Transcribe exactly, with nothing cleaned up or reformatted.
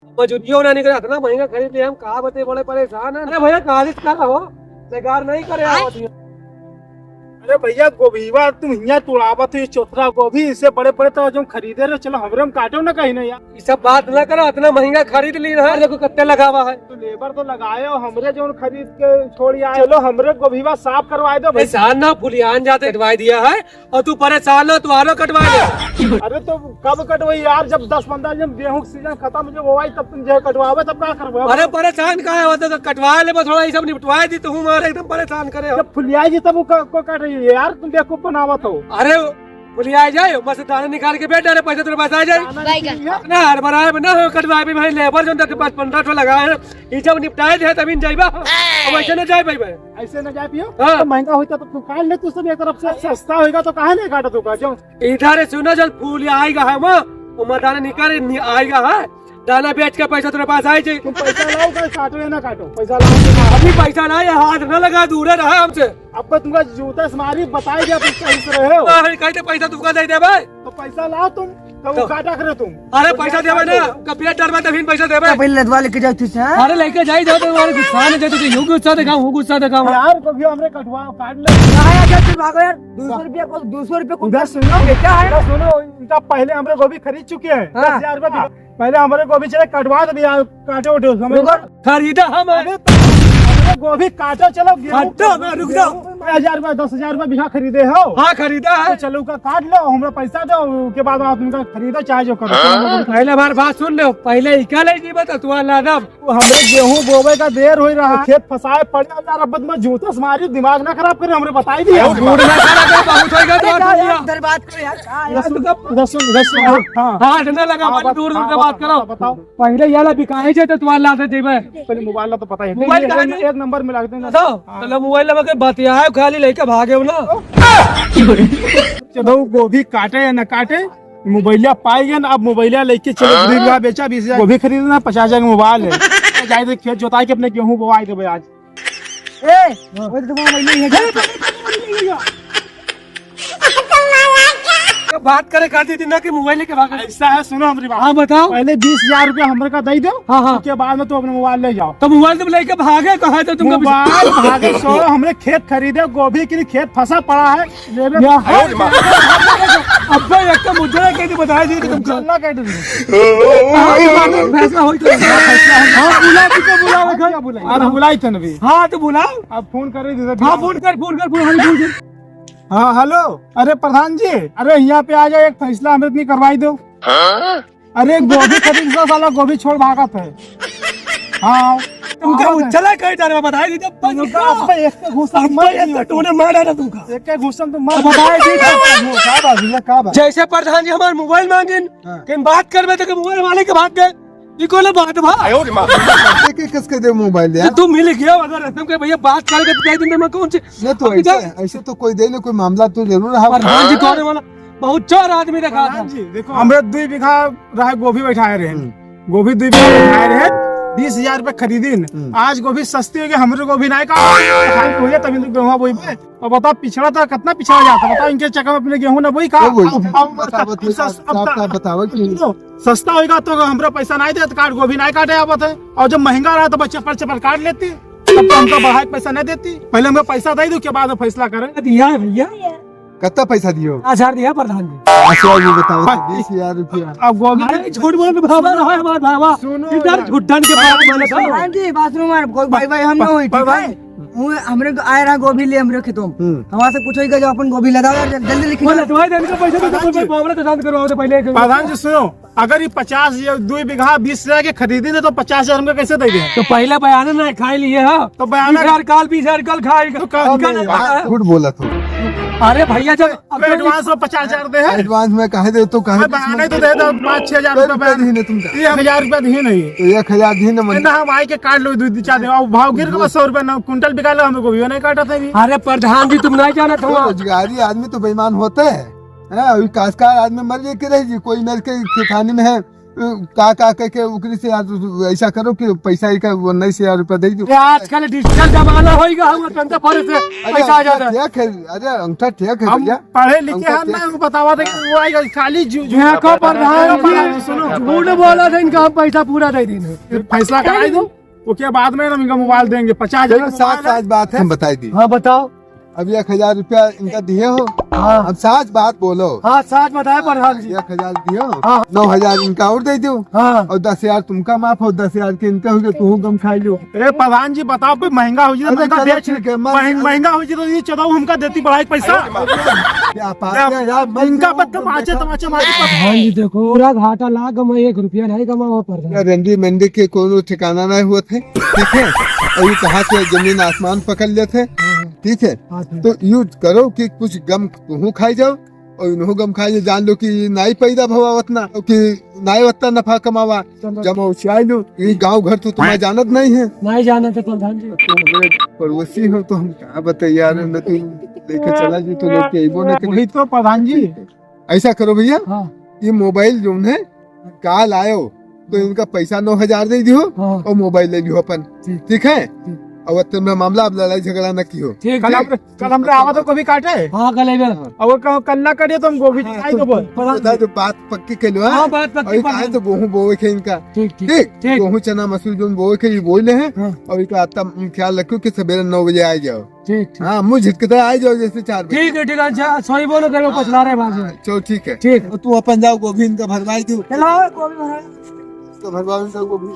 मजूरियो ना निकले, इतना महंगा खरीद लिया, हम कहाँ बते बड़े परेशान हैं। अरे भैया, कालिज का हो, बेकार नहीं करे आवत है। अरे भैया, गोभीवा तुम हियाँ तुड़ावत हो, ये चोथरा गोभी, इससे बड़े बड़े तो जो खरीदे रहे, चलो हमरे हम काटो ना कहीं ना यार। ये सब बात ना करो, इतना महंगा खरीद ली ना, देखो कितने लगावा है। तो लेबर तो लगाए हो, हमरे जो खरीद के छोड़ आए, चलो हमरे गोभीवा साफ करवाए दो भाई। परेशान ना, फुलियान जाते कटवाए दिया है, और तू परेशान ना, तू आरो कटवा ले। अरे तो कब कटवाई यार, जब दस पन्द्रह दिन गेहूं के सीजन खत्म हो जाए, तब तुम जो कटवावे, तब का करबो? अरे परेशान काहे होते, तो कटवा ले, बस थोड़ा ये सब निपटवा दी, तू हमारे एकदम परेशान करे हो। जब फुलियाई जी तब वो क-, को काट रही है यार, तुम बेवकूफ बनावत हो। अरे फुलियाई जाए, बस दाना निकाल के बेच डाले, पैसा तेरे पास आ जाए। दाना निकल गया। ना हड़बड़ाए में ना हो, कटवाए में भाई लेबर जो दस पाँच पन्द्रह ठो लगाए हैं, ये जब निपटाए दे तभी न जाइबा। अब ऐसे ना जाए भाई भाई। ऐसे ना जाए पियो। हाँ। तो महंगा होता तो तू काट ले तू सब एक तरफ से, सस्ता होगा तो काहे नहीं काटा तू का जो? इधर सुनो, जल फूल आएगा है वो, वो दाना निकाल नि-, आएगा है, दाना बेच के पैसा तेरे पास आए जी। तुम पैसा लाओ, कहीं काटो या ना काटो, पैसा लाओ। अभी पैसा ना, ये हाथ ना लगा, दूर रहा हमसे। अब तुमका जूता से मारी, बताई दिया तुम सही से रहे हो। अरे, कहते पैसा तुमका दे दे भाई। तो पैसा लाओ तुम, तो तो काटा करे तुम। अरे, पैसा देवे ना, कब पेट डर में तभी पैसा देवे। पहले लदवा लेके जाओ तू से, हाँ? अरे, लेके जाई जाओ, तुम्हारे गुस्सा में जाते तो यूं गुस्सा दिखाओ, वो गुस्सा दिखाओ। यार, कभी हमरे कटवा, काट ले। कहाँ है, जब तू भागो यार, दो सौ रुपया को, दो सौ रुपया को उधर सुनो, बेचा है। उधर सुनो, इनका पहले हमरे गोभी खरीद चुके हैं, हाँ। दस हजार रुपया। पहले हमरे गोभी चले कटवा दे भैया, काटे उठे, समझ लो। खरीदा हम है। अरे तो हमरे गोभी काटो, चलो, गेहूं काटो, रुक जाओ। गेहूं पाँच हजार रुपया, दस हजार रुपया बीघा खरीदे हो। हाँ, खरीदा है। तो चलो, का काट लो, हमरा पैसा दो, उसके बाद आप उनका खरीदो, चाहे जो करो। पहले हमार बात सुन लो, पहले इका ले जी बता, तू लादम। वो हमरे गेहूं बोवे का देर हो रहा है, खेत फंसाए पड़े, अब यार, अब मैं जूता से मारी, दिमाग ना खराब करे, हमरे बताई दिया। मूड ना खराब करे, बहुत होइगा तो अरे यार, दुनिया। इधर बात करो यार, का यार? इधर सुन, इधर सुन, इधर सुन, हाँ, हाँ। हाँ, इतना लगा, हाँ, मत बत-, दूर, दूर हाँ, से बात बता, करो। बताओ। पहले ये वाला बिकाए जे तो तुम्हारा लाते जेबे। पहले मोबाइल ला तो पता है। मोबाइल एक, कहाँ एक, है? एक नंबर मिला के देना। बताओ, हाँ। चलो मोबाइल लगा के बतियाए, खाली लेके भागे हो ना। चलो गोभी काटे या ना काटे, मोबाइलिया पाई गए ना, अब मोबाइलिया लेके चलो, हाँ? बीस बीघा बेचा, बीस हजार गोभी खरीदना, पचास हजार का मोबाइल है। जाए तो खेत जोताई के अपने गेहूं बोवाई देबे आज। ए, हाँ। वो तो तुम्हारा मोबाइल नहीं है। तो बात करे खातिर दिन ना कि मोबाइल लेके भागे। ऐसा है, सुनो हमारी बात। हाँ, बताओ। पहले बीस हजार रुपया हमरे का दे दो, हाँ, हाँ। उसके बाद में तू अपना मोबाइल ले जाओ। तो मोबाइल तुम लेके भागे कहाँ थे तुमका? मोबाइल भागे सो, हमरे खेत खरीदे, गोभी के लिए खेत फंसा पड़ा है, लेबे या। अब्बे एक तो मुझे कह दी, बताई दी कि तुम चलना कह दी। हाँ, तो बात में फैसला हो ही तो। हाँ, बुला, तुमको बुला, हाँ, बुला। अरे बुलाई थे ना भी। हाँ, तो बुलाओ। अब फोन कर रही थी। हाँ, फोन कर, फोन कर, फोन कर, फोन कर। हाँ, हेलो। अरे प्रधान जी, अरे यहाँ पे आ जाओ, एक फैसला हमरे इतनी करवाई दो। हाँ? अरे गोभी खरीद लो, साला गोभी छोड़ भागत है। हाँ। तुमका आओ उछला कई डर में बताई दी, जब बस तुमका इतना, अब एक के घूसा अब मत बस दियो। इतना टोने मार डाला तुमका। एक के घूसा तो मत अब बताई दी। का बात भैया, का बात? जैसे प्रधान जी हमार मोबाइल मांगिन, हाँ। कि हम बात करबे तो कि मोबाइल वाले के भाग गए। ई कौन बात बा? आयो रे माँ। एक एक किसके दे मोबाइल तो यार? तू मिल गया, अगर रतन के भैया बात करके तो दे दिन में कौन सी? ये तो अब ऐसे, इधर ऐसे तो कोई दे ले, कोई मामला तो जरूर रहा। प्रधान जी कौन है वाला? बहुत चोर आदमी देखा था। प्रधान जी, देखो, हमरे दुई बीघा रहे गोभी बैठाए रहे। हम्म। गोभी दुई बीघा बैठाए रहे, बीस हजार रुपये खरीदीन। हम्म। आज गोभी सस्ती हो गई, हमरे गोभी नहीं का। खाली हो गया, तभी तो गेहूं बोई पे। अब बताओ, पिछड़ा तो कितना पिछड़ा जाता, बताओ, इनके चक्कर में अपने गेहूं ना बोई का? क्या बोई? अब, अब, बताओ, बताओ, अब, साफ, अब, साफ बताओ कि सुनो, सस्ता होगा तो हमरा पैसा नहीं देत, काट गोभी नहीं काटे आवत है, और जब महंगा रहा तो चप्पल चप्पल काट लेती, तब तो हमका बढ़ाए के पैसा नहीं देती। पहले हमका पैसा दे दो, के बाद में फैसला करें। दिया है भैया। कितना पैसा दियो? पाँच हजार दिया प्रधान जी। पाँच हजार भी बताओ, तो बीस हजार रुपया। अब गोभी अरे, झूठ बोल के भावा ना है हमार भावा। सुनो इधर यार। झूठन के बात बोले सुनो। प्रधान जी, बात सुनो हमार, कोई भाई, भाई, हम ना होई, ठीक भाई। है? वो हमरे तो आए रहा गोभी ले हमरे खेतों में। हम्म। हमारे से कुछ होई गया, जो अपन गोभी लदाओ यार, जल्दी लिखी बोले, जाओ। तुम्हारे देने का पैसा तो प्रधान कोई जी। बावला तो शांत करवाओ तो पहले। प्रधान जी, सुनो, अगर ये पचास या दो बीघा बीस हजार के खरीदी थे, तो पचास हजार हमको कैसे दे दे? तो पहले बयान ना खाई लिए, हाँ। तो बयान बीस हजार काल, बीस हजार काल खाई। तो का, का, का, झूठ बोला तू। अरे भैया, जब तो एडवांस में पचास हजार दे है। एडवांस में काहे दे, तो काहे मैं बहाने तो दे दो, पाँच छह हजार रुपया रुपया बहाने। दी नहीं तुमका। ये हजार रुपया दी नहीं। तो एक हजार दी ना मन। ना, हम आई के काट लो, दो, दो, चार दिन। अब भाव गिर गया, सौ रुपया ना कुंटल बिका लो, हमको भी नहीं काटा था अभी। अरे प्रधान जी, तुम नहीं जाना था। रोजगारी आदमी तो बेईमान होता है। हाँ, अभी काश्तकार आदमी मर जाए के रह जी, कोई मर के खेतानी में है, का, का कह के ओकरी से यार, ऐसा करो कि पैसा ही का उन्नीस हजार रुपया दे दो। ये आजकल digital जमाना होइगा, हम अंगूठा फोड़े से अरे पैसा आ अंगूठा जाता है। ठीक है, अरे अंगूठा ठीक है हम भैया, पढ़े लिखे अंगूठा हैं ठीक ना, है। वो बतावा दे कि वो आएगा खाली झू-, झू-, देखो प्रधान जी, सुनो। झूठ बोला था, इनका हम पैसा पूरा दे देंगे। ये फैसला कराई दो, ओके बाद में ना इनका मोबाइल देंगे, पचास हजार चलो, का साच मोबाइल है। साच बात है, हम बताई दी। हाँ, बताओ। अब एक हजार रुपया इनका दिए हो। हाँ। अब साच बात बोलो। हाँ, साच बताए प्रधान जी। एक हजार दिए हो। हाँ। नौ हजार इनका और दे दो। हाँ। और दस हजार तुमका माफ हो, दस हजार के इनका हो गया, तू गम खाई लो। ए प्रधान जी बताओ, भाई महंगा हो जी, अरे महंगा चलो बेच, ठीक है, मैं महंग-, महंगा हो जी तो ये चुदाऊ हमका देती बढ़ाई पैसा। क्या बात है यार, मैं इनका क्यों बस तमाचे, तमाचे मारे। प्रधान जी देखो, पूरा घाटा लाग गवा, एक रुपया नहीं कमावा प्रधान। ये रंडी मंडी के कोनो ठिकाना नहीं हुआ थे, ठीक है? और ये कहाँ से जमीन आसमान पकड़ लेते, ठीक है? हाँ, ठीक। तो यूं करो कि कुछ गम तुहू खाई जाओ और इन्हों गम खाई जाओ, जान लो कि नाई पैदा भवा उतना, कि नाई उतना नफा कमावा। चलो। जब उछाई लो, ये गांव घर तो तुम्हें जानत नहीं है। नहीं जानत है प्रधान जी। तुम हमारे पड़ोसी हो तो हम क्या बताइए यार, न तो लेके चला जी तो लोग के अइबो न करे। वही तो प्रधान जी। ऐसा करो भैया, हाँ। ये मोबाइल जोन है, काल आयो, तो इनका पैसा नौ हजार दे दियो हाँ। और मोबाइल ले लियो अपन। ठीक। ठीक है? ठीक। और तुमने मामला अब लड़ाई झगड़ा न कियो। ठीक, कल ठीक। हम, कल हमरे आवा तो गोभी काटे। हाँ, कल आइबे। हाँ। और वो कहो, कल ना करियो तो हम गोभी हाँ, खाई तो देबो। बता दो, बात पक्की कर लो, हाँ? हाँ, बात पक्की और कर आज लो। तो गेहूं बोवे के इनका। ठीक, ठीक, ठीक? ठीक। गेहूं, चना, मसूर जोन बोवे के, ये बोले हैं। हाँ। और इनका आता ख्याल रखो कि सवेरे नौ बजे आ जाओ। ठीक, ठीक। हाँ, मुँह झटकता आ जाओ जैसे चार बजे। ठीक है, ठीक है, अच्छा, सॉरी बोलो, करो, हाँ, पछला रहे बात में। हाँ, चलो, ठीक है। ठीक। तो तू अपन जाओ, गोभी इनका भरवाई दो। चलो, गोभी भरवाई। तो भरवाओ इनका गोभी।